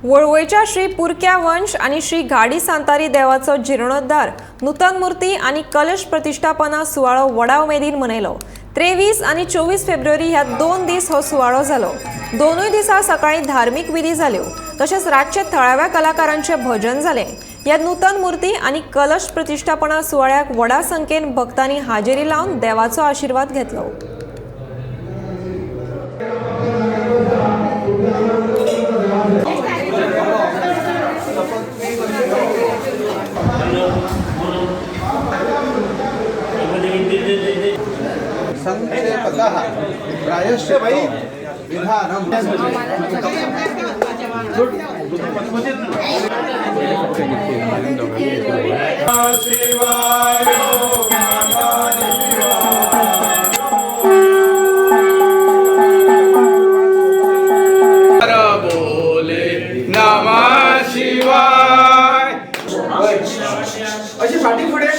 वळवयच्या श्री पुरक्या वंश आनी श्री घाडी सांतारी देवाचो जिर्णोद्धार नूतन मूर्ती आनी कलश प्रतिश्ठापना सुवाळो व्हडा उमेदीन मनयलो. 23 आनी 24 फेब्रुवारी ह्या 2 दीस हो सुवाळो जालो. दोनूय दिसा सकाळी धार्मीक विधी जाल्यो, तशेंच रातचे थळाव्या कलाकारांचे भजन जालें. ह्या नूतन मूर्ती आनी कलश प्रतिश्ठापना सुवाळ्याक व्हडा संख्येन भक्तांनी हाजेरी लावन देवाचो आशिर्वाद घेतलो. संक्षेपतः प्रायश्चित्त विधानम्। बोले नमः शिवाय। अशी फाटी फुडें